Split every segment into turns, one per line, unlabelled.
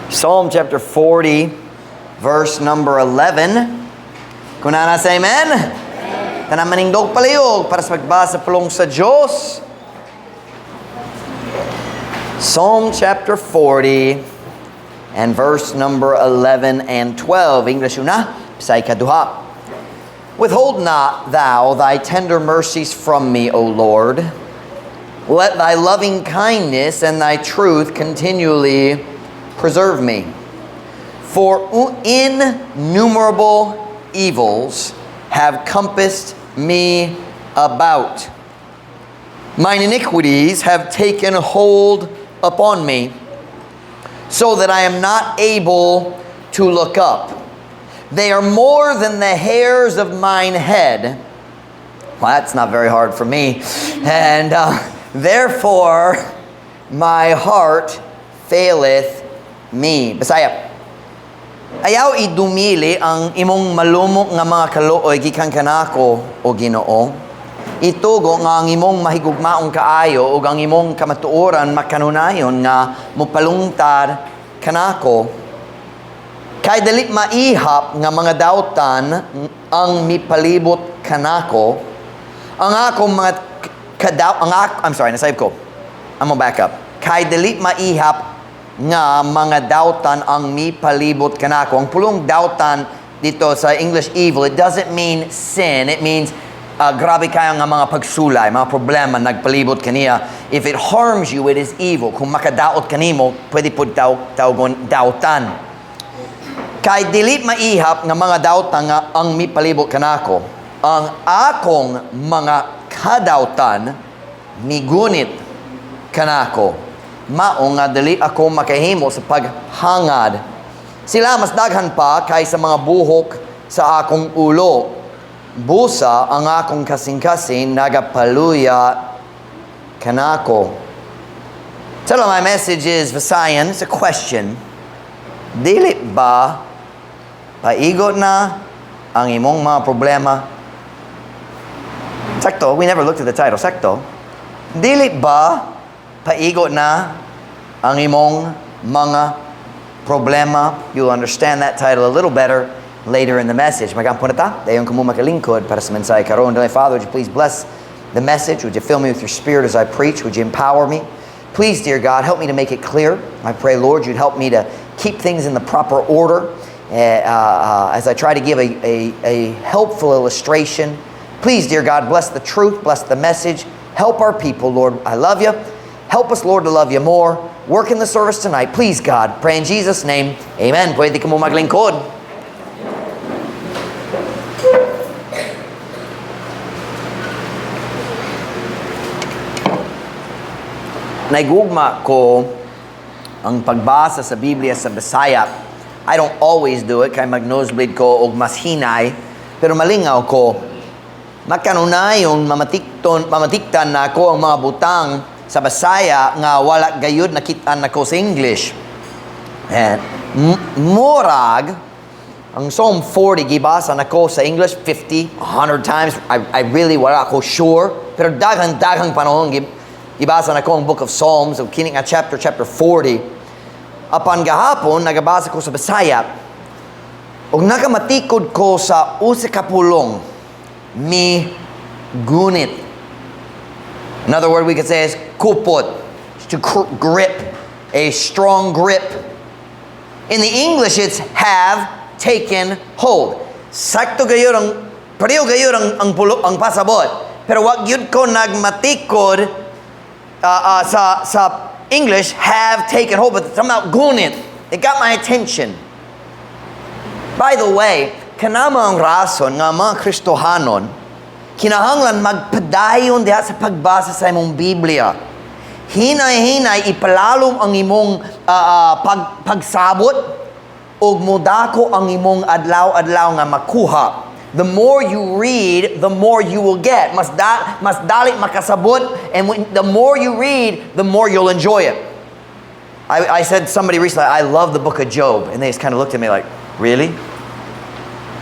Psalm chapter 40, verse number 11. Kung naa na, say amen. Tanan manindog palihog para sa pagbasa pulong sa Diyos. Psalm chapter 40 and verse number 11 and 12. English una, Bisaya ikaduha. "Withhold not thou thy tender mercies from me, O Lord. Let thy loving kindness and thy truth continually preserve me. For innumerable evils have compassed me about. Mine iniquities have taken hold upon me, so that I am not able to look up. They are more than the hairs of mine head." Well, that's not very hard for me. "And therefore, my heart faileth me." Bisaya. "Ayaw idumili ang imong malumok nga mga kaluoy gikan kanako, o Ginoo. Itugo nga ang imong mahigugmaong kaayo ug ang imong kamatuoran makanunayon nga mopalungtad kanako. Kay dili maihap nga mga dautan ang mipalibot kanako. Ang akong mga kadaw ang ak I'm sorry, nasayop ko. I'm gonna back up. Kay dili maihap nga mga dautan ang mipalibot kanako." Ang pulong dautan dito sa English, evil, it doesn't mean sin. It means grabe kayo nga mga pagsulay, mga problema nagpalibot kaniya. If it harms you, it is evil. Kung makadaot kanimo, pwede po tawgon dautan. "Kay dili maihap nga mga dautan nga ang mipalibot kanako. Ang akong mga kadautan migunit kanako. Mao nga dili ako makahimo sa paghangad. Sila mas daghan pa kaysa mga buhok sa akong ulo. Busa ang akong kasing-kasing nagapaluya kanako." Title of my message is Visayan. It's a question. Dili ba paigo na ang imong mga problema? Sakto, we never looked at the title. Sakto. Dili ba paigo na ang imong mga problema? You'll understand that title a little better later in the message. Magampo na ta. Dayon kamo makalingkod para sa mensahe karon. Heavenly Father, would you please bless the message? Would you fill me with your Spirit as I preach? Would you empower me? Please, dear God, help me to make it clear. I pray, Lord, you'd help me to keep things in the proper order as I try to give a helpful illustration. Please, dear God, bless the truth, bless the message. Help our people, Lord. I love you. Help us, Lord, to love you more. Work in the service tonight. Please, God. Pray in Jesus' name. Amen. Pwede kamo maglingkod. Naigugma ko ang pagbasa sa Biblia sa Bisaya. I don't always do it kay mag-nosebleed ko og mas hinay, pero malingaw ko. Makanunayon mamatiktan nako ang mga butang sa Bisaya nga wala gayud nakitaan nako sa English. And murag ang Psalm 40 gibasa nako sa English 50, 100 times. I really wala ko sure. Pero daghang-daghang panahon gibasa nako ang Book of Psalms ug kini nga chapter, chapter 40. Apan gahapon nagabasa ko sa Bisaya ug nakamatikod ko sa usa ka pulong, mi gunit. Another word we could say is kupot, to grip, a strong grip. In the English, it's "have taken hold." Sakto gayud ang pareho gayud ang pasabot. Pero wa gyud ko nagmatikod sa English, "have taken hold," but somehow gunit. It got my attention. By the way, kana mao ang rason nga mga Kristohanon kinahanglan magpadayon diha sa pagbasa sa imong Biblia. Hinay-hinay ipalalom ang imong pagsabot ug mudako ang imong adlaw-adlaw nga makuha. The more you read, the more you will get. Mas dali makasabot, and the more you read, the more you'll enjoy it. I said to somebody recently, "I love the Book of Job." And they just kind of looked at me like, "Really?"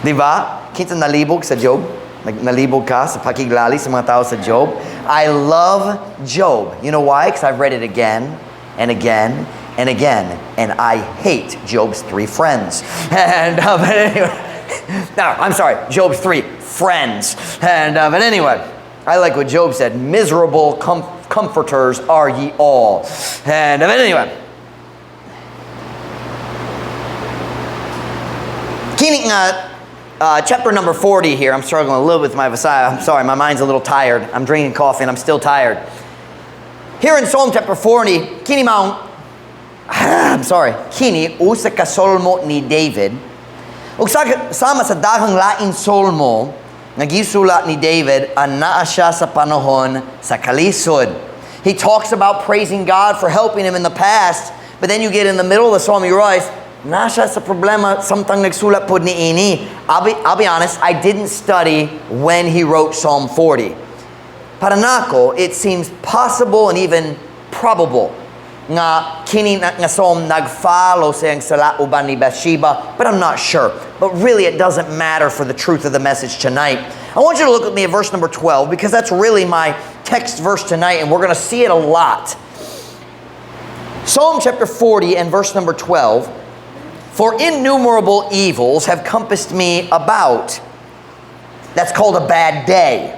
Di ba? Kinsa nalibog sa Job? Nalibog ka sa pakiglali sa mga tao sa Job? I love Job. You know why? Because I've read it again and again and again, and I hate Job's three friends. And but anyway, no, I'm sorry, Job's three friends. And but anyway, I like what Job said: "Miserable comforters are ye all." And but anyway. Kini nga chapter number 40 here. I'm struggling a little bit with my Visaya. I'm sorry, my mind's a little tired. I'm drinking coffee and I'm still tired. Here in Psalm chapter 40, kini maong, I'm sorry, kini usa ka solmo ni David. Ug sama sa daghang lain solmo nga gisulat ni David, anaa siya sa panahon sa kalisod. He talks about praising God for helping him in the past, but then you get in the middle of the psalm, you realize, naa siya sa problema samtang nagsulat pod niini. I'll be honest, I didn't study when he wrote Psalm 40. Para nako, it seems possible and even probable nga kini nga psalm nag-follow sa iyang sala uban ni Bathsheba, but I'm not sure. But really, it doesn't matter for the truth of the message tonight. I want you to look with me at verse number 12 because that's really my text verse tonight, and we're going to see it a lot. Psalm chapter 40 and verse number 12. "For innumerable evils have compassed me about." That's called a bad day.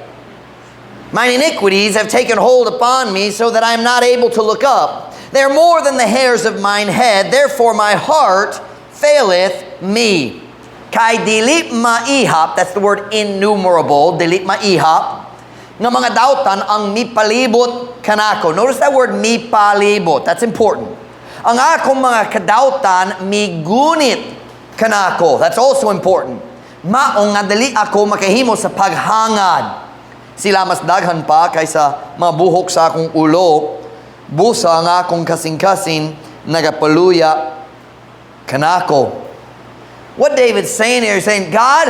"Mine iniquities have taken hold upon me so that I am not able to look up. They are more than the hairs of mine head, therefore my heart faileth me. Kay dili maihap," that's the word "innumerable," "dili maihap, nga mga dautan ang mipalibot kanako." Notice that word "mipalibot." That's important. "Ang akong mga kadautan migunit kanako." That's also important. "Mao nga dili ako makahimo sa paghangad. Sila mas daghan pa kaysa mga buhok sa akong ulo. Busa ang akong kasing-kasing nagapaluya kanako." What David's saying here is saying, "God,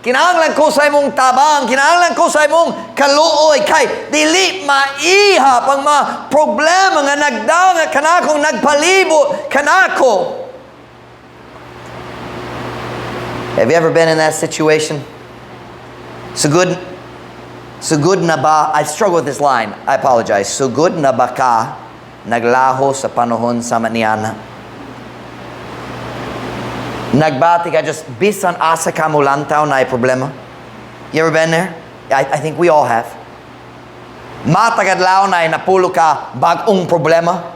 kinahanglan ko sa imong tabang, kinahanglan ko sa imong kaluoy, kay dili maihap ang mga problema nga nagdanga kanako, nagpalibot kanako." Have you ever been in that situation? Sugod na ba, I struggle with this line, I apologize. Sugod na ba ka naglaho sa panahon sa maniana? Nagbati ka just bisan asa ka mulantaw naay problema? You ever been there? I think we all have. Matag adlaw naay napulo ka bag-ong problema.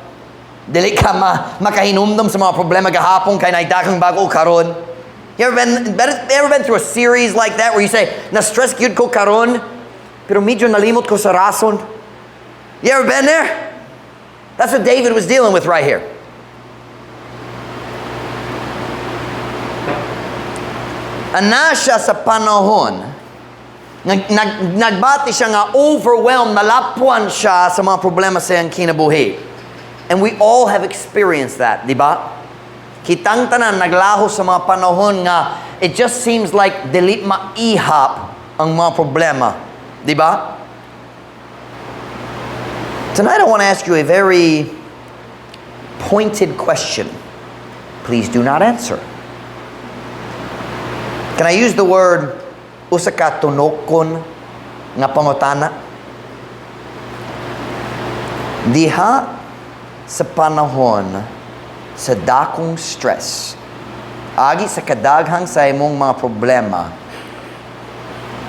Dili ka makahinumdum sa mga problema gahapon kay naay daghang bag-o karon. You ever been through a series like that where you say, "Na-stress gyud ko karon, pero medyo nalimot ko sa rason"? You ever been there? That's what David was dealing with right here. Ana siya sa panahon, nagbati siya nga overwhelmed, nalapuan siya sa mga problema sa iyang kinabuhi. And we all have experienced that, di ba? Kitang tanan naglaho sa mga panahon nga it just seems like dili maihap ang mga problema. Di ba? Tonight I want to ask you a very pointed question. Please do not answer. Can I use the word "usa ka tunokon nga pangutana"? Diha sa panahon sa dakong stress, agi sa kadaghang sa imong mga problema,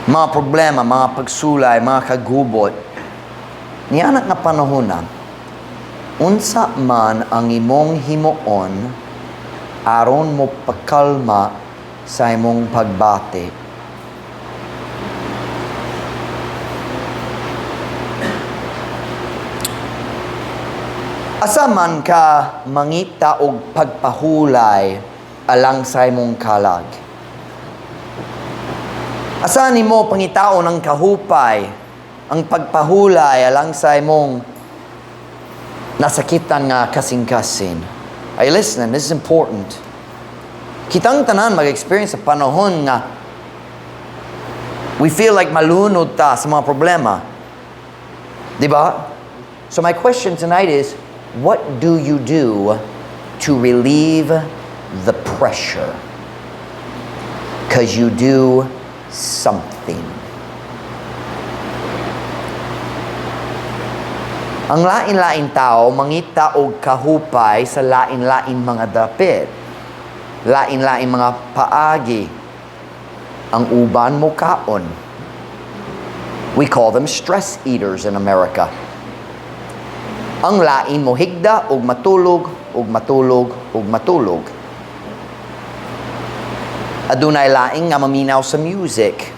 mga pagsulay, mga kagubot, niana nga panahon na, unsa man ang imong himuon aron mo pakalma sa imong pagbati? Asa man ka mangita og pagpahulay alang sa imong kalag? Asa nimo pangitaon ang kahupay, ang pagpahulay alang sa imong nasakitan nga kasing-kasing? Are you listening? This is important. Kitang tanan mag-experience sa panahon nga we feel like malunod ta sa mga problema. Di ba? So my question tonight is, what do you do to relieve the pressure? Because you do something. Ang lain-lain tao mangita og kahupay sa lain-lain mga dapit. Lain-lain mga paagi. Ang uban mokaon. We call them stress eaters in America. Ang lain mo higda og matulog og matulog og matulog. Adunay laing nga maminaw sa music.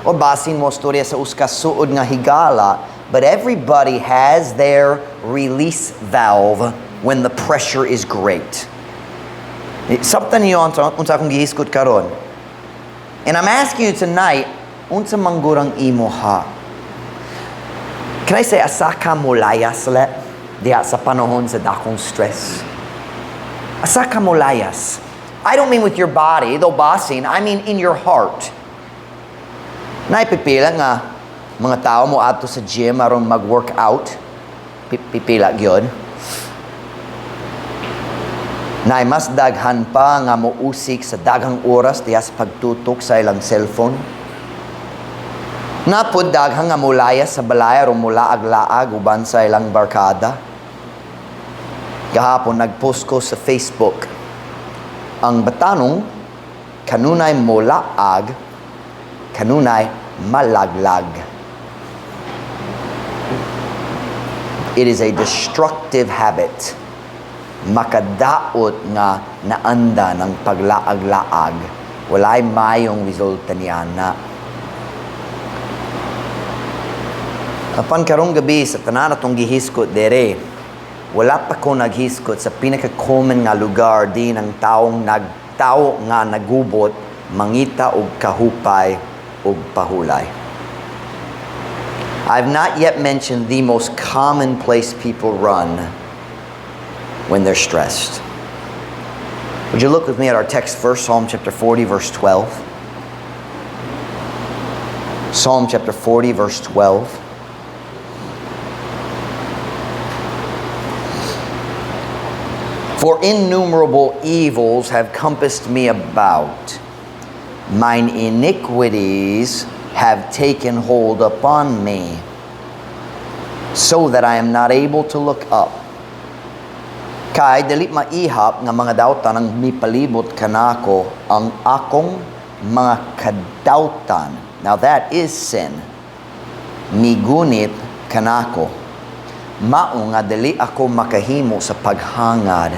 O basin mo storya sa usa ka suod nga higala, but everybody has their release valve when the pressure is great. Sabtan niyo unsa akong gihisgot karon. And I'm asking you tonight, unsa man gud ang imoha? Can I say, asa ka molayas le? Diha sa panahon sa dakong stress. Asa ka molayas? I don't mean with your body, though basin, I mean in your heart. Naay pipila nga mga tao mo adto sa gym aron mag-workout. Pipila gyud. Naay mas daghan pa nga mousik sa daghang oras diha sa pagtutok sa ilang cellphone. Naa pod daghan nga mulayas sa balay aron mulaag-laag uban sa ilang barkada. Gahapon nagpost ko sa Facebook. Ang batanong kanunay molaag, kanunay malaglag. It is a destructive habit. Makadaot nga naanda ng paglaag-laag. Walay mayong resulta niya na. Apan karong gabi sa tanan atong gihiskot dere, wala pa ko naghiskot sa pinaka-common nga lugar din ang taong nagtao nga nagubot mangita og kahupay og pahulay. I've not yet mentioned the most common place people run when they're stressed. Would you look with me at our text verse, Psalm chapter 40, verse 12? Psalm chapter 40, verse 12. For innumerable evils have compassed me about. Mine iniquities have taken hold upon me, so that I am not able to look up. Kay dili maihap nga mga dautan ang mipalibot kanako, ang akong mga kadautan. Now that is sin. Migunit kanako. Mao nga dili ako makahimo sa paghangad.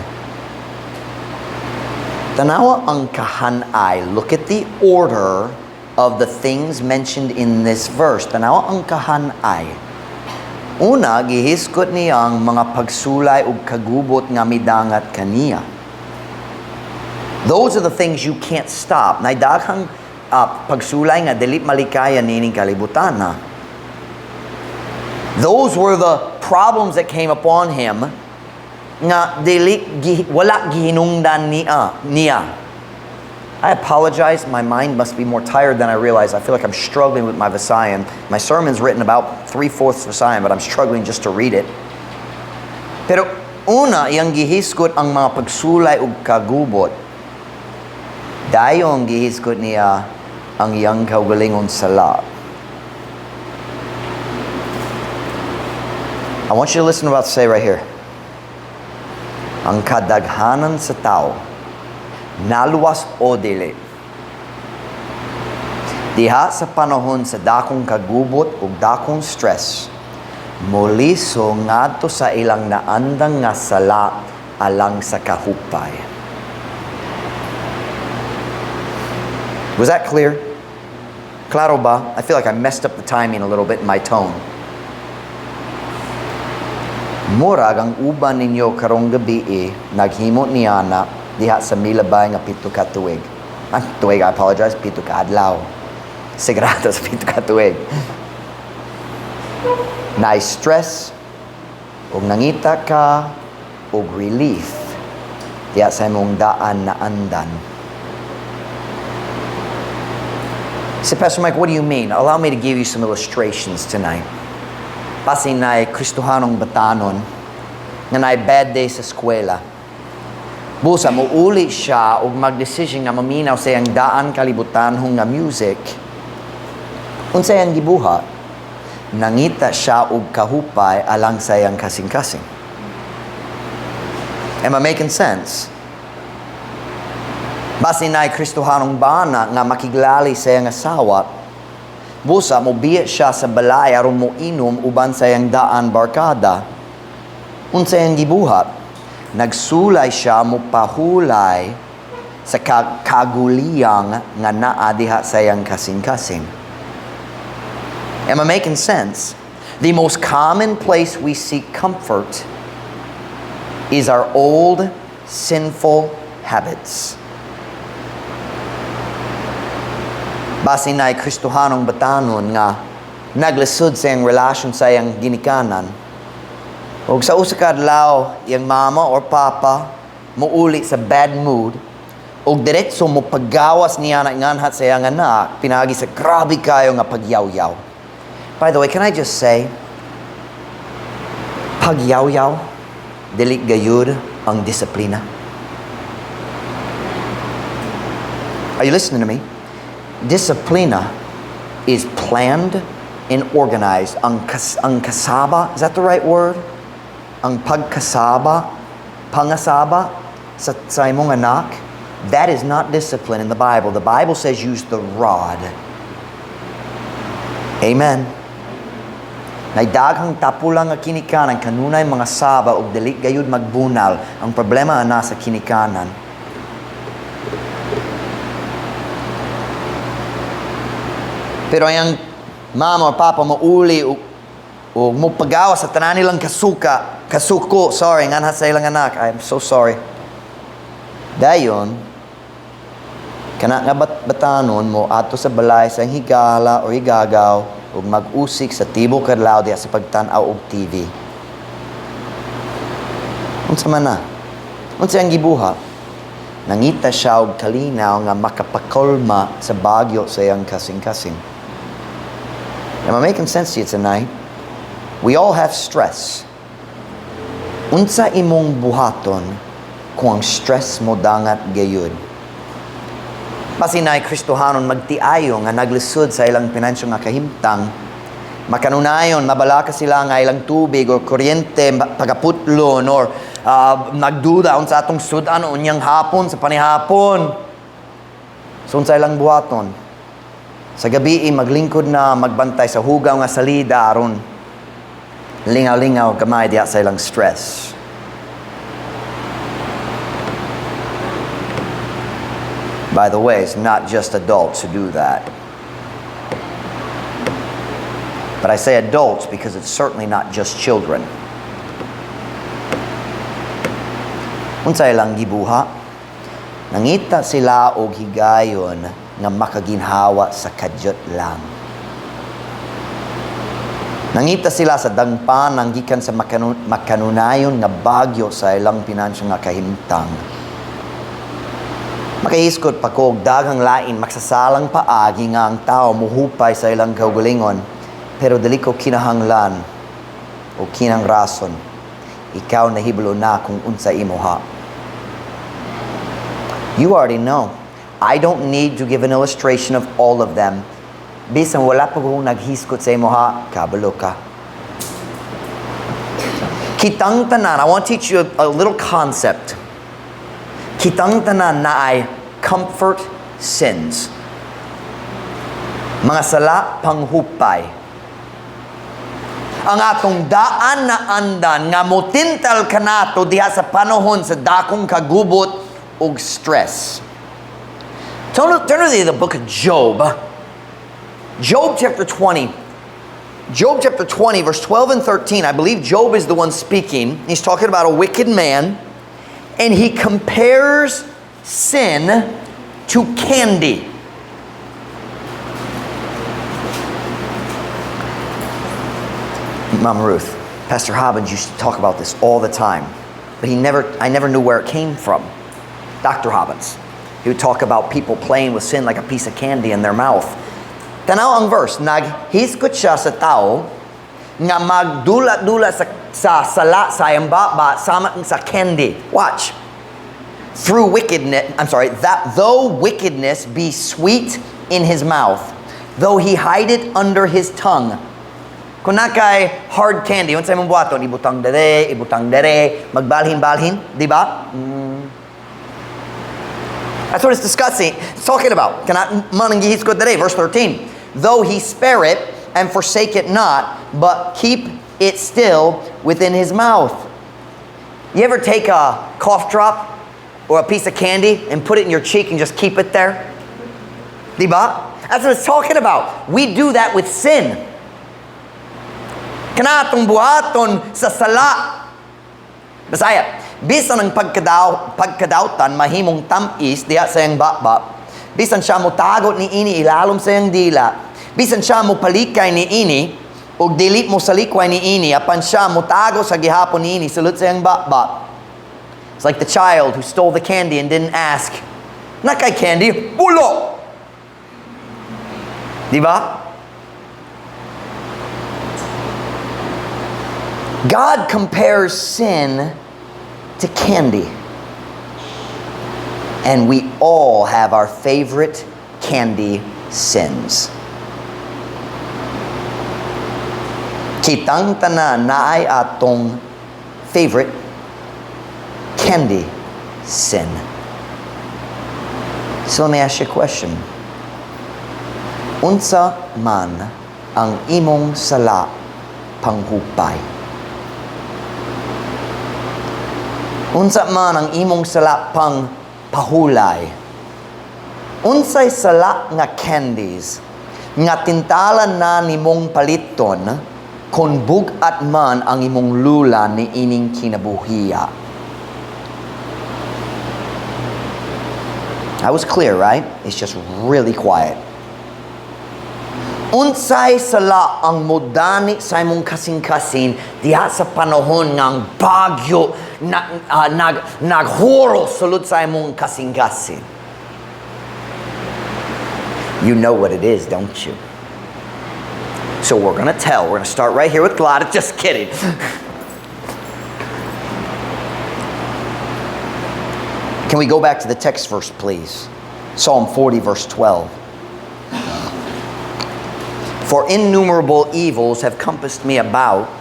Tanawa ang kahanay. Look at the order of the things mentioned in this verse. Tanawa ang kahanay. Una, gihiskot niya ang mga pagsulay ug kagubot nga midangat kaniya. Those are the things you can't stop. Nay daghang pagsulay nga dili malikayan nining kalibutan na. Those were the problems that came upon him nga dili wala gihinungdan niya. I apologize. My mind must be more tired than I realize. I feel like I'm struggling with my Visayan. My sermon's written about three-fourths Visayan, but I'm struggling just to read it. Pero una, iyang gihiskot ang mga pagsulay ug kagubot. Dayon gihiskot niya ang iyang kaugalingon sala. I want you to listen to what I say right here. Ang kadaghanan sa tao, naluwas o dili, diha sa panahon sa dakong kagubot ug dakong stress, moliso ngadto sa ilang naandang nga sala alang sa kahupay. Was that clear? Klaro ba? I feel like I messed up the timing a little bit in my tone. Murag ang uban ninyo karong gabi, naghimo niya na diha sa milabay nga 7 ka tuig. Ang tuig, I apologize, 7 ka adlaw. Sigurado sa 7 ka tuig. Na-stress, ug nangita ka, og relief, diha sa imong daan na andan. Say, Pastor Mike, what do you mean? Allow me to give you some illustrations tonight. Basin naay Kristohanong batanon nga naay bad day sa eskwela. Busa, muuli siya og magdesisyon nga maminaw sa iyang daan kalibutanhong nga music. Unsa iyang gibuhat? Nangita siya og kahupay alang sa iyang kasing-kasing. Am I making sense? Basin naay Kristohanong bana nga makiglali sa iyang asawa, busa mobiya siya sa balay aron mo inom uban sa iyang daan barkada. Unsa iyang gibuhat? Nagsulay siya mo pahulay sa kaguliyang nga naa diha sa iyang kasing-kasing. Am I making sense? The most common place we seek comfort is our old sinful habits. Basin naay Kristohanong batanon nga naglisod sa iyang relasyon sa iyang ginikanan. Og sa usa ka adlaw, iyang mama or papa muuli sa bad mood og diretso mo paggawas niya na nganhat sa iyang anak pinaagi sa grabe kayo nga pagyawyaw. By the way, can I just say, pagyawyaw, dili gayud ang disiplina. Are you listening to me? Disiplina is planned and organized. Ang kasaba, is that the right word? Ang pagkasaba, pangasaba sa imong anak, that is not discipline in the Bible. The Bible says use the rod. Amen. Nay daghang tapulang nga kinikanan kanunay mga saba og dili gayud magbunal. Ang problema ana sa kinikanan. Pero ang mama or papa mouli o mopagawa sa tanan nilang kasuka, kasuko, sorry, nganha sa ilang anak. I'm so sorry. Dayon, kana nga batanon mo ato sa balay sa higala o higagaw ug mag-usik sa tibok kadlaw diha sa pagtan-aw og TV. Unsa man na? Unsa ang gibuhat? Nangita siya og kalinaw nga makapakolma sa bagyo sa iyang kasing-kasing. Am I making sense to you tonight? We all have stress. Unsa imong buhaton kung ang stress mo dangat gayud? Basin naay Kristohanon magtiayo nga naglisod sa ilang pinansyo nga kahimtang, makanunayon, mabalaka sila nga ilang tubig or kuryente, pagaputlon, or nagduda unsa atong sudan unyang hapon sa panihapon. So unsa ilang buhaton? Sa gabi maglingkod na magbantay sa hugaw nga salida aron lingaw-lingaw gamay diha sa ilang stress. By the way, it's not just adults who do that. But I say adults because it's certainly not just children. Unsa ilang gibuha? Nangita sila og higayon nga makaginhawa sa kadyot lang. Nangita sila sa dangpanan gikan sa makanunayon nga bagyo sa ilang pinansyo nga kahimtang. Makahiskot pa ko og daghang lain maksasalang paagi nga ang tao muhupay sa ilang kaugalingon, pero dili ko kinahanglan o kinang rason. Ikaw nahibalo na kung unsa imoha. You already know. I don't need to give an illustration of all of them. Bisan wala pa kong naghiskot sa imoha, kabalo ka. Kitang tanan, I want to teach you a little concept. Kitang tanan na ay comfort sins. Mga sala panghupay. Ang atong daan na andan nga motintal kanato diha sa panahon sa dakong kagubot og stress. Turn to the book of Job. Job chapter 20. Job chapter 20, verse 12 and 13. I believe Job is the one speaking. He's talking about a wicked man. And he compares sin to candy. Mom Ruth, Pastor Hobbins used to talk about this all the time, but I never knew where it came from. Dr. Hobbins. He would talk about people playing with sin like a piece of candy in their mouth. Tanaw ang verse, naghiskot siya sa tao nga magdula-dula sa sala sa iyang baba sama sa candy. Watch. Through wickedness, I'm sorry, that though wickedness be sweet in his mouth, though he hide it under his tongue, Kung naa kay hard candy, unsay imong buhaton, ibutang dere, magbalhin-balhin, di ba? That's what it's discussing. It's talking about. Kana man ang gihisgot dere, verse 13. "Though he spare it and forsake it not, but keep it still within his mouth." You ever take a cough drop or a piece of candy and put it in your cheek and just keep it there? Di ba? That's what it's talking about. We do that with sin. Kana atong buhaton sa sala. Bisaya. "Bisan ang pagkadawtan mahimong tam-is diha sa iyang baba. Bisan siya mo tagot ni ini ilalom sa iyang dila. Bisan siya mo palikay ni ini ug dili mo salikway ni ini, apan siya mo tago sa gihapon ni ini sulod sa iyang baba." It's like the child who stole the candy and didn't ask. "Naa kay candy?" "Bulo!" Di ba? God compares sin to candy. And we all have our favorite candy sins. Kitang tanan naay atong favorite candy sin. So let me ask you a question. Unsa man ang imong sala panghupay? Unsa man ang imong sala pang pahulay? Unsay sala nga candies nga tintalan na nimong paliton kung bug-at man ang imong lula ni ining kinabuhiya? That was clear, right? It's just really quiet. Unsay sala ang mudani sa imong kasing-kasing diha sa panahon nga ang bagyo na, naghuro sulod sa imong kasing-kasing? You know what it is, don't you? So we're going to tell. We're going to start right here with Gladys. Just kidding. Can we go back to the text verse, please? Psalm 40, verse 12. "For innumerable evils have compassed me about.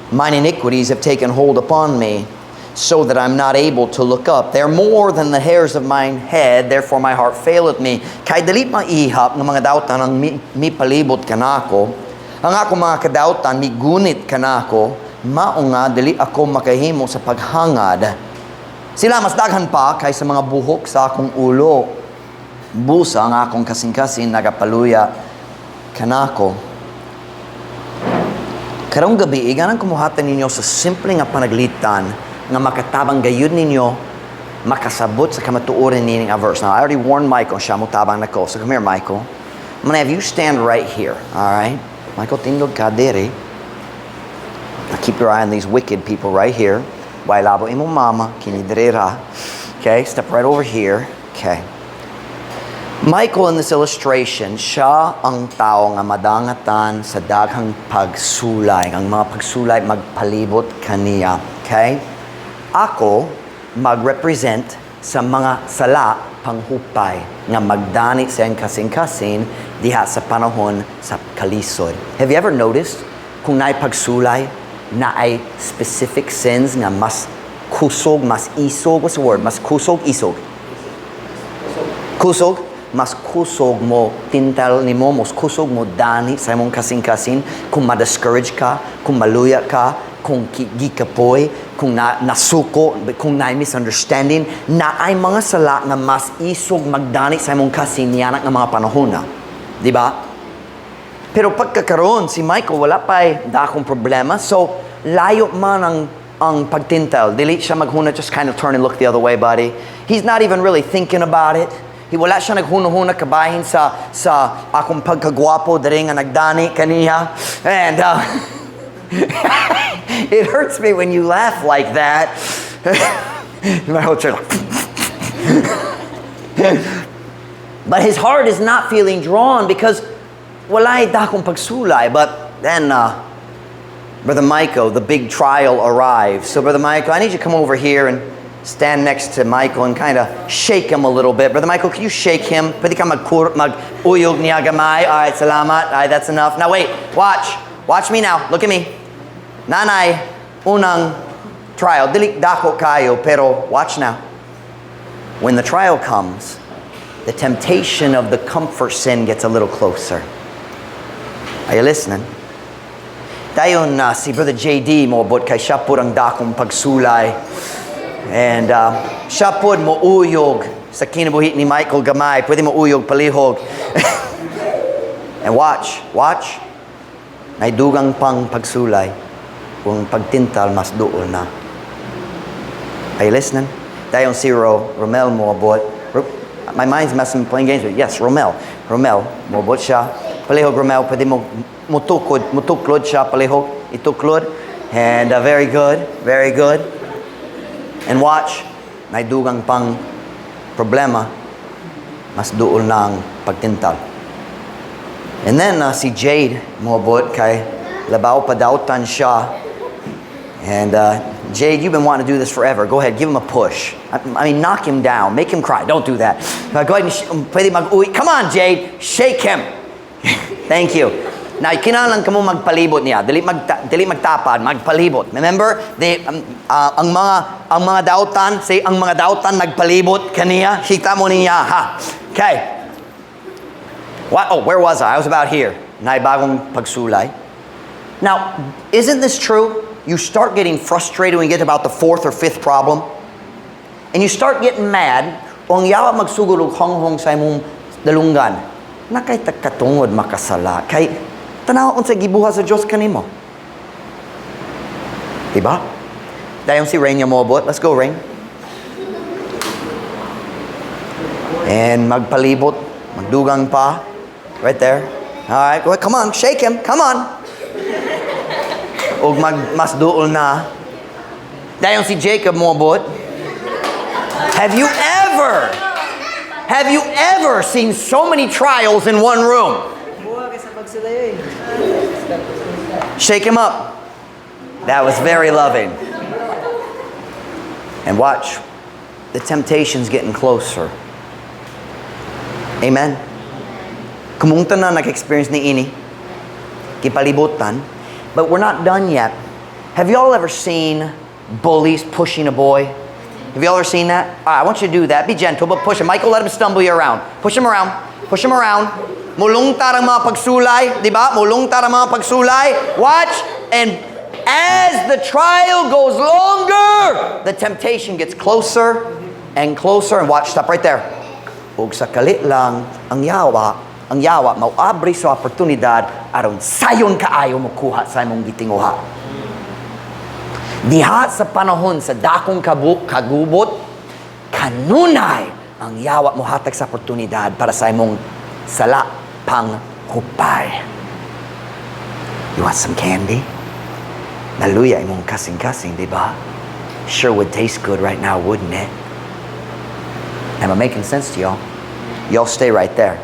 Mine iniquities have taken hold upon me, so that I'm not able to look up. They're more than the hairs of mine head, therefore my heart faileth me." Kay dili maihap ng mga dautan ang mipalibot kanako. Ang ako mga kadautan migunit kanako, mao nga dili ako makahimo sa paghangad. Sila mas daghan pa kaysa mga buhok sa akong ulo. Busa ang akong kasing-kasing nagapaluya kanako. Karong gabi, ganang ko mohatag ninyo sa simple nga panaglitan nga makatabang gayud ninyo makasabot sa kamatuoran nining nga verse. Now, I already warned Michael, siya mo tabang nako. So come here, Michael. I'm gonna have you stand right here, all right? Michael, tindog ka diri. Now keep your eye on these wicked people right here. Way labo imong mama, kini diri ra. Okay, step right over here. Okay. Michael, in this illustration, siya ang tao nga madangatan sa daghang pagsulay. Ang mga pagsulay magpalibot kaniya. Okay? Ako mag-represent sa mga sala panghupay nga magdani sa iyang kasing-kasing diha sa panahon sa kalisod. Have you ever noticed kung naay pagsulay, naay specific sins nga mas kusog, mas isog? What's the word? Mas kusog, isog? Kusog? Mas kusog mo tintal nimo, mas kusog mo dani sa imong kasing-kasing kung ma-discourage ka, kung maluya ka, kung gikapoy, kung nasuko, kung naay misunderstanding, naay mga sala nga mas isog magdani sa imong kasing niyanak nga mga panahon na. Di ba? Pero pagkakaroon, si Michael wala pa'y dakong problema, so layo man ang pagtintal. Dili siya maghuna, just kind of turn and look the other way, buddy. He's not even really thinking about it. Wala siya naghuna-huna kabahin sa akong pagkagwapo diri nga nagdani kaniya. And it hurts me when you laugh like that. My whole church. But his heart is not feeling drawn because walay dakong pagsulay. But then Brother Michael, the big trial arrives. So Brother Michael, I need you to come over here and stand next to Michael and kind of shake him a little bit. Brother Michael, can you shake him? Pwede ka mag-uyog niya gamay. All right, salamat. All right, that's enough. Now wait, watch. Watch me now. Look at me. Naa nay unang trial. Dili dako kaayo, pero watch now. When the trial comes, the temptation of the comfort sin gets a little closer. Are you listening? Dayon na si Brother JD moabot kay siya pud ang dakong pagsulay. And siya pud mo uyog sa kinabuhi ni Michael gamay. Pwede mo uyog palihog. And watch, watch. Naay dugang pang pagsulay. Kung pagtintal, mas duol na. Are you listening? Dayon si Romel moabot. My mind's messing, playing games with. Yes, Romel. Romel, moabot siya. Palihog, Romel, pwede mo mutukod, mutuklod siya, palihog, ituklod. And very good, very good. And watch, naay dugang pang problema, mas duol na ang pagtintal. And then si Jade moabot kay labaw padautan siya. And Jade, you've been wanting to do this forever. Go ahead, give him a push. I mean, knock him down, make him cry. Don't do that. Go ahead and pwede mag-uwi. Come on, Jade, shake him. Thank you. Now, kinahanglan kamo magpalibot niya. Dili magtapad, magpalibot. Remember, ang mga dautan, say ang mga dautan nagpalibot kaniya. Kita mo niya, ha. Okay. What? Oh, where was I? I was about here. Naay bagong pagsulay. Now, isn't this true? You start getting frustrated when you get to about the fourth or fifth problem. And you start getting mad. O ang yawa magsugod og honghong sa imong dalunggan. Naa kay katungod makasala. Kay tanaw unsa gibuhat sa Dios kanimo. Diba? Dayon si Rain moabot. Let's go, Rain. And magpalibot, magdugang pa. Right there. All right, go ahead. Come on, shake him. Come on. Og mas duol na. Dayon si Jacob moabot. Have you ever seen so many trials in one room?
Buha kay sa pagsulay eh.
Shake him up. That was very loving. And watch, the temptation's getting closer. Amen. Kamong tanan nag-experience niini, gipalibutan. But we're not done yet. Have you all ever seen bullies pushing a boy? Have you all ever seen that? All right, I want you to do that. Be gentle, but push him. Michael, let him stumble you around. Push him around. Push him around. Mulungtad ang mga pagsulay, di ba? Mulungtad ang mga pagsulay. Watch. And as the trial goes longer, the temptation gets closer and closer. And watch, stop right there. Ug sa kalit lang, ang yawa, mauabri sa oportunidad aron sayon kaayo mokuha sa imong gitinguha. Diha sa panahon sa dakong kagubot, kanunay ang yawa mohatag sa oportunidad para sa imong sala pang hupay. You want some candy? Naluya imong kasing-kasing, di ba? Sure would taste good right now, wouldn't it? Am I making sense to y'all? Y'all stay right there.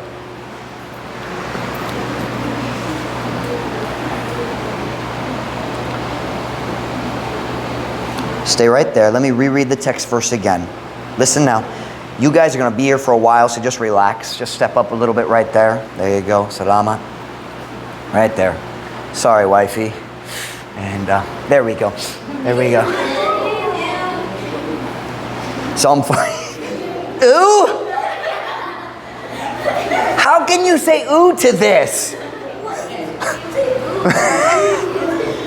Stay right there. Let me reread the text verse again. Listen now. You guys are going to be here for a while, so just relax. Just step up a little bit right there. There you go. Salamat. Right there. Sorry, wifey. And there we go. There we go. Psalm 40. Ooh! How can you say ooh to this?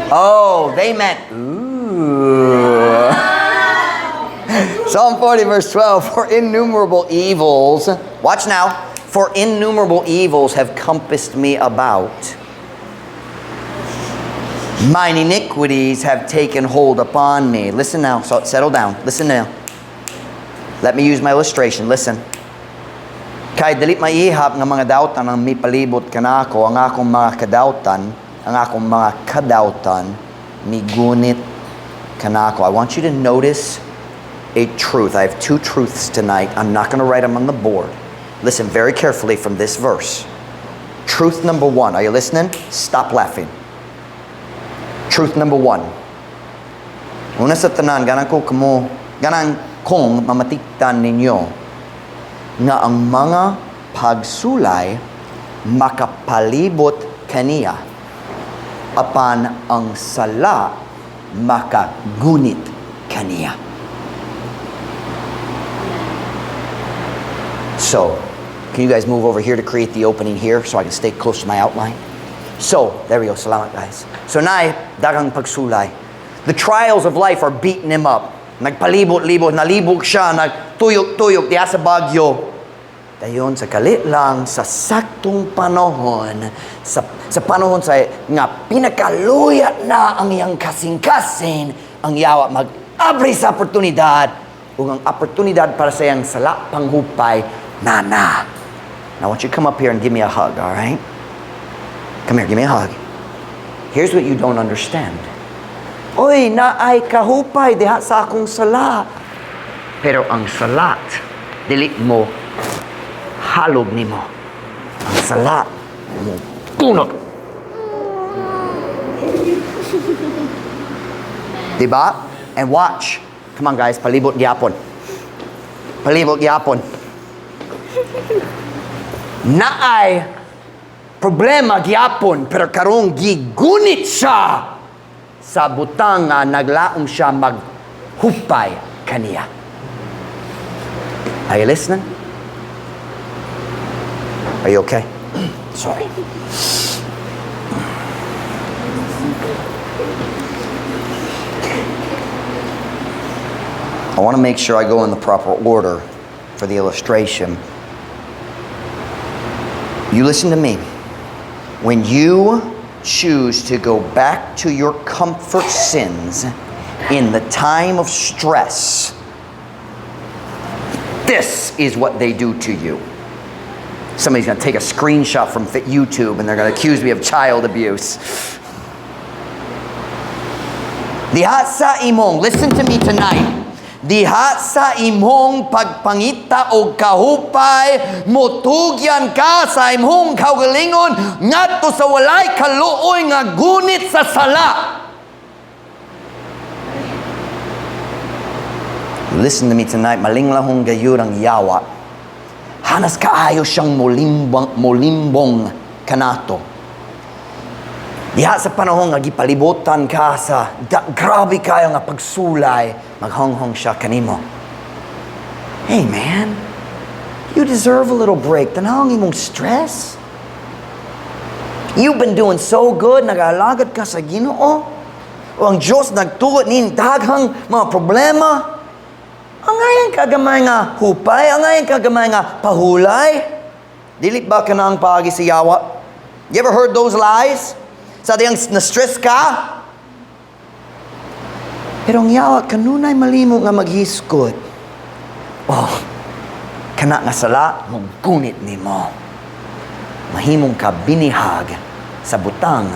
Oh, they meant ooh. Psalm 40, verse 12. For innumerable evils, watch now, for innumerable evils have compassed me about. Mine iniquities have taken hold upon me. Listen now, so settle down. Listen now. Let me use my illustration. Listen. Kay dili maihap nga mga dautan ang mipalibot kanako, ang akong mga kadautan, ang akong mga kadautan migunit kanako. I want you to notice a truth. I have two truths tonight. I'm not going to write them on the board. Listen very carefully from this verse. Truth number one. Are you listening? Stop laughing. Truth number one. Una sa tanan, ganahan ko kamo, ganahan kong mamatikdan ninyo nga ang mga pagsulay makapalibot kaniya. Apan ang sala makagunit kaniya. So, can you guys move over here to create the opening here so I can stay close to my outline? So, there we go. Salamat, guys. So, naay daghang pagsulay. The trials of life are beating him up. Nagpalibot-libot, nalibog siya, nagtuyok-tuyok diha sa Baguio. Dayon sa kalit lang, sa saktong panahon, sa panahon sa nga pinakaluya na ang iyang kasing-kasing, ang yawa mag-abri sa oportunidad, ug ang oportunidad para sa iyang sala panghupay, na. Now, I want you to come up here and give me a hug, all right? Come here, give me a hug. Here's what you don't understand. Oy, naay kahupay diha sa akong sala. Pero ang salat, dili mo halog nimo. Ang sala mo tunok. Diba? And watch. Come on, guys, palibot gyapon. Palibot gyapon. Naay problema gyapon, pero karong gigunit siya sa butang nga naglaom siya maghupay kaniya. Are you listening? Are you okay? Sorry. I want to make sure I go in the proper order for the illustration. You listen to me. When you choose to go back to your comfort sins in the time of stress, this is what they do to you. Somebody's going to take a screenshot from YouTube and they're going to accuse me of child abuse. Diha sa imong, listen to me tonight. Diha sa imong pagpangita og kahupay, motugyan ka sa imong kaugalingon ngadto sa walay kaluoy nga gunit sa sala. Listen to me tonight, malinglahong gayud ang yawa. Hanas kaayo siyang molimbong kanato. Diha sa panahon nga gipalibutan ka sa grabe kayo nga pagsulay, maghonghong siya kanimo. Hey man, you deserve a little break. Tanaw ang imong stress. You've been doing so good, nag-alagad ka sa Ginoo. O ang Diyos nagtugot nin daghang mga problema. Angayan ka gamay nga hupay, angayan ka gamay nga pahulay. Dili ba ka na ang paagi sa yawa? You ever heard those lies? Sa diyang na-stress ka? Pero ang yawa, kanunay malimo nga maghisgot. Oh, kana nga sala, munggunit nimo. Mahimong ka binihag sa butang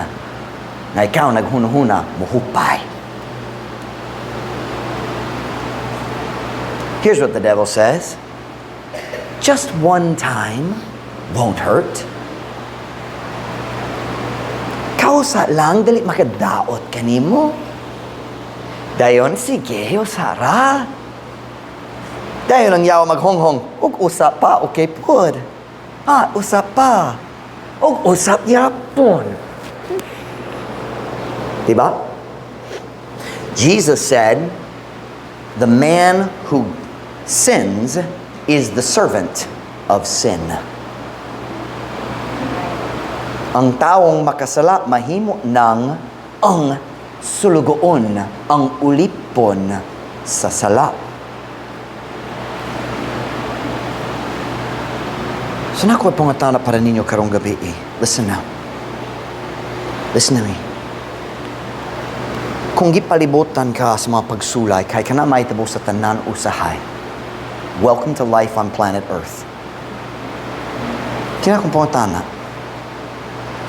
nga ikaw naghunahuna, muhupay. Here's what the devil says. Just one time won't hurt. Kausa lang, dali makadaot kanimo. Dayon, sige, usara. Dayon ang yawa maghonghong, ug usap pa, okay pod. Ah, usap pa. Ug usap yapon. Diba? Jesus said, the man who sins is the servant of sin. Ang taong makasala mahimo ng ang sulugoon, ang ulipon sa sala. So nakuha pangatana para ninyo karong gabi eh. Listen now. Listen to me. Kung gipalibutan ka sa mga pagsulay, kay kana mahitabo sa tanan usahay. Welcome to life on planet Earth. Kaya akong pangatana,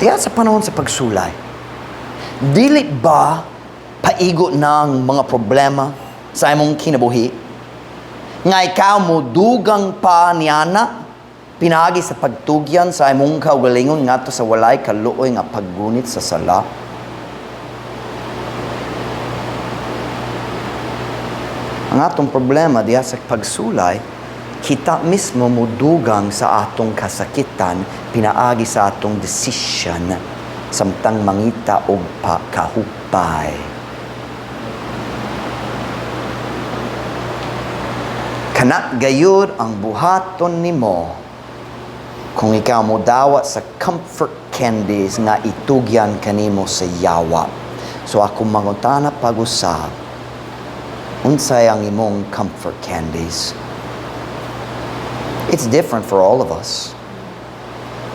tiya sa panahon sa pagsulay, dili ba paigo ng mga problema sa imong kinabuhi? Nga ikaw mo dugang pa niana, pinaagi sa pagtugyan sa imong kaugalingon ngadto sa walay kaluoy nga paggunit sa sala. Ang atong problema diha sa pagsulay, kita mismo modugang sa atong kasakitan, pinaagi sa atong decision Samtang mangita og kahupay. Kana gayud ang buhaton nimo kung ikaw modawat sa comfort candies nga itugyan kanimo sa yawa. So ako mangutana pag-usab, unsay ang imong comfort candies? It's different for all of us.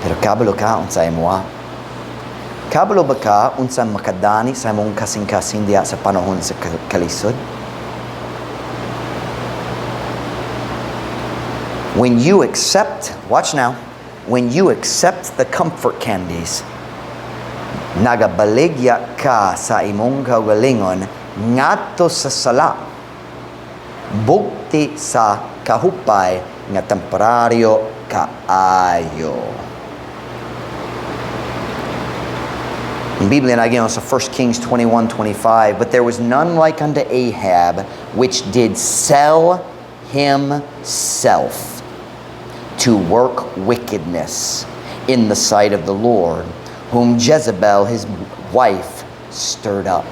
Pero kabalo ka unsay imoha? Kabalo ba ka unsa makadani sa imong kasing-kasing diha sa panahon sa kalisod? When you accept, watch now, when you accept the comfort candies, nagabaligya ka sa imong kaugalingon ngadto sa sala, bugti sa kahupay nga temporaryo kaayo. Ang Biblia na sa 1 Kings 21:25, "But there was none like unto Ahab, which did sell himself to work wickedness in the sight of the Lord, whom Jezebel his wife stirred up."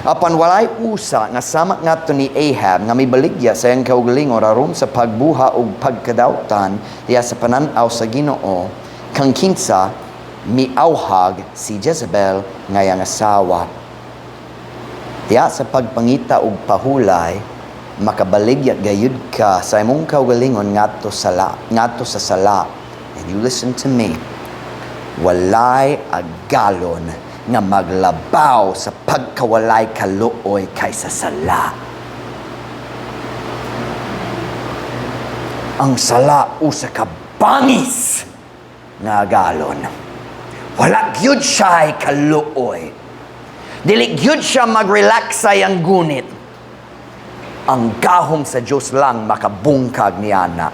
Apan walay usa nga sama ngadto ni Ahab nga mibaligya sa iyang kaugalingon aron sa pagbuhat og pagkadawtan diha sa panan-aw sa Ginoo, kang kinsa miawhag si Jezebel nga iyang asawa. Diha sa pagpangita og pahulay, makabaligya gayud ka sa imong kaugalingon ngadto sa sala. And you listen to me, walay agalon nga maglabaw sa pagkawalay kaluoy kaysa sala. Ang sala usa ka bangis nga agalon. Wala gyud siya kaluoy. Dili gyud siya mag-relax sa iyang gunit. Ang gahom sa Diyos lang makabungkag niana.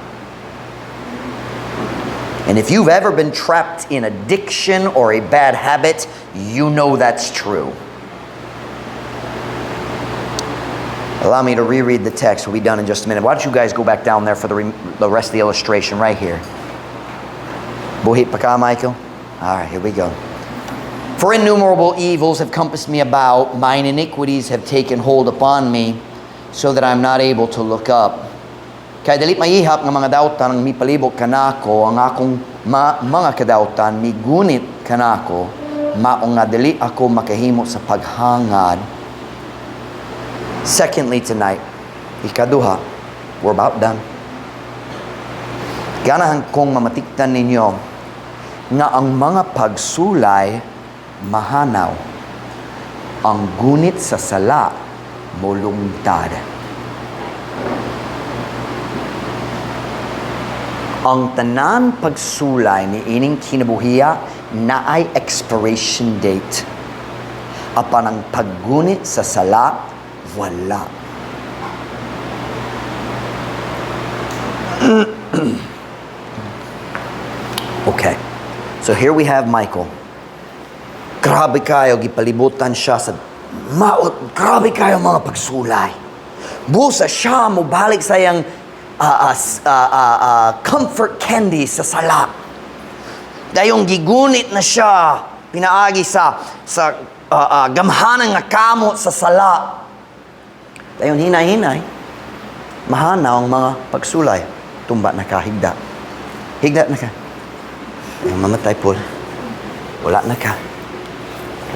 And if you've ever been trapped in addiction or a bad habit, you know that's true. Allow me to reread the text. We'll be done in just a minute. Why don't you guys go back down there for the rest of the illustration right here. Buhi pa ka, Michael? All right, here we go. "For innumerable evils have compassed me about. Mine iniquities have taken hold upon me, so that I'm not able to look up." Kay dili maihap nga mga dautan ang mipalibot kanako, ang akong mga kadautan migunit kanako, mao nga dili ako makahimo sa paghangad. Secondly tonight, ikaduha, we're about done. Ganahan kong mamatikdan ninyo nga ang mga pagsulay mahanaw, ang gunit sa sala molungtad. Ang tanan pagsulay ni ining kinabuhiya naay expiration date. Apan ang paggunit sa sala, wala. Okay. So here we have Michael. Grabe kayo, gipalibutan siya sa maot. Grabe kayo mga pagsulay. Busa siya mo balik sa iyang comfort candy sa sala. Dayong gigunit na siya pinaagi sa gamhanan nga kamot sa sala. Dayon hinay-hinay, mahanaw ang mga pagsulay. Tumba na ka, higda. Higda na ka. Ayaw mamatay, Paul. Wala na ka.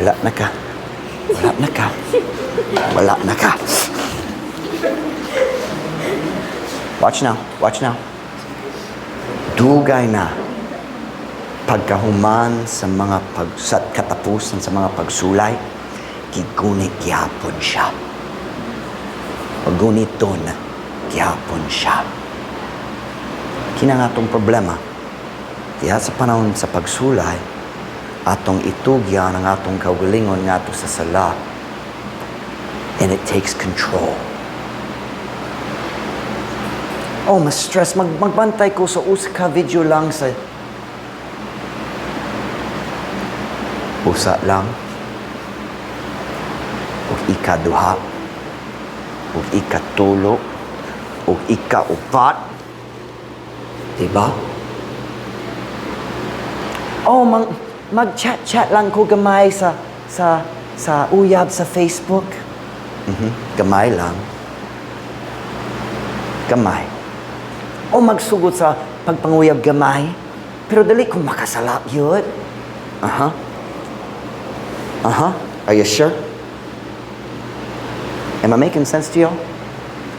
Wala na ka. Wala na ka. Wala na ka. Watch now. Watch now. Dugay na. Pagkahuman sa katapusan sa mga pagsulay, gigunit gyapon siya. Paguniton, gyapon siya. Kina nga atong problema. Diha sa panahon sa pagsulay, atong itugyan ang atong kaugalingon ngadto sa sala. And it takes control. Oh, mas stress. Magbantay ko sa usa ka video lang sa usa lang. Ug ikaduha. Ug ikatulo. Ug ikaupat. Diba? Oh, mang
Mag-chat-chat lang ko gamay sa uyab sa Facebook?
Gamay lang. Gamay.
O magsugot sa pagpanguyab gamay, pero dili ko makasala gyud.
Are you sure? Am I making sense to y'all?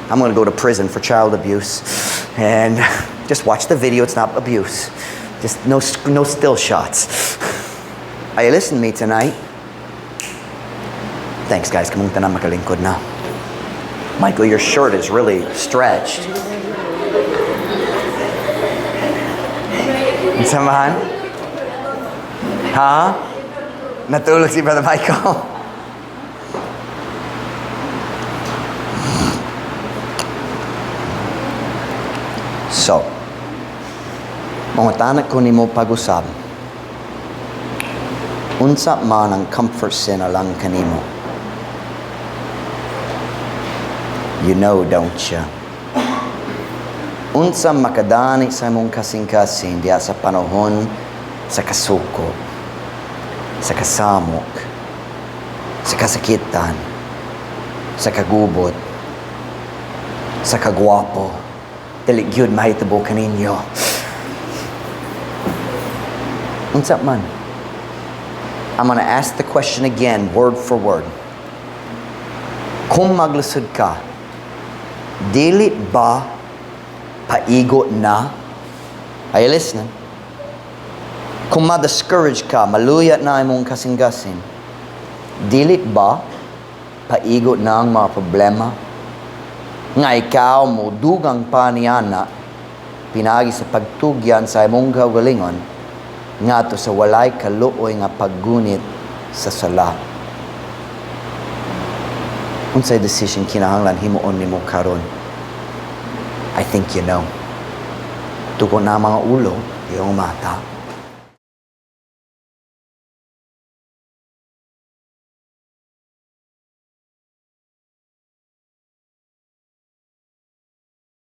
I'm gonna go to prison for child abuse. And just watch the video, it's not abuse. Just no still shots. Are you listening to me tonight? Thanks, guys. Kamong tanan makalingkod na. Michael, your shirt is really stretched. Unsa man? Ha? Natulog si Brother Michael. So, mangutana ko nimo pag-usab. Unsa man ang comfort sin alang kanimo? You know, don't you? Unsa makadani sa imong kasing-kasing diya sa panahon sa kasuko, sa kasamok, sa kasakitan, sa kagubot, sa kagwapo, dili gyud mahitabo kaninyo. Unsa man? I'm going to ask the question again, word for word. Kung maglisod ka, dili ba paigo na? Are you listening? Kung ma-discourage ka, maluya na imong kasing-kasing, dili ba paigo na ang mga problema? Nga ikaw mo dugang pa niana, pinagi sa pagtugyan sa imong kaugalingon, ngadto sa walay kaluoy nga paggunit sa sala. Unsay decision kinahanglan himuon nimo karon? I think you know. Tuko na mga ulo, iyong mata.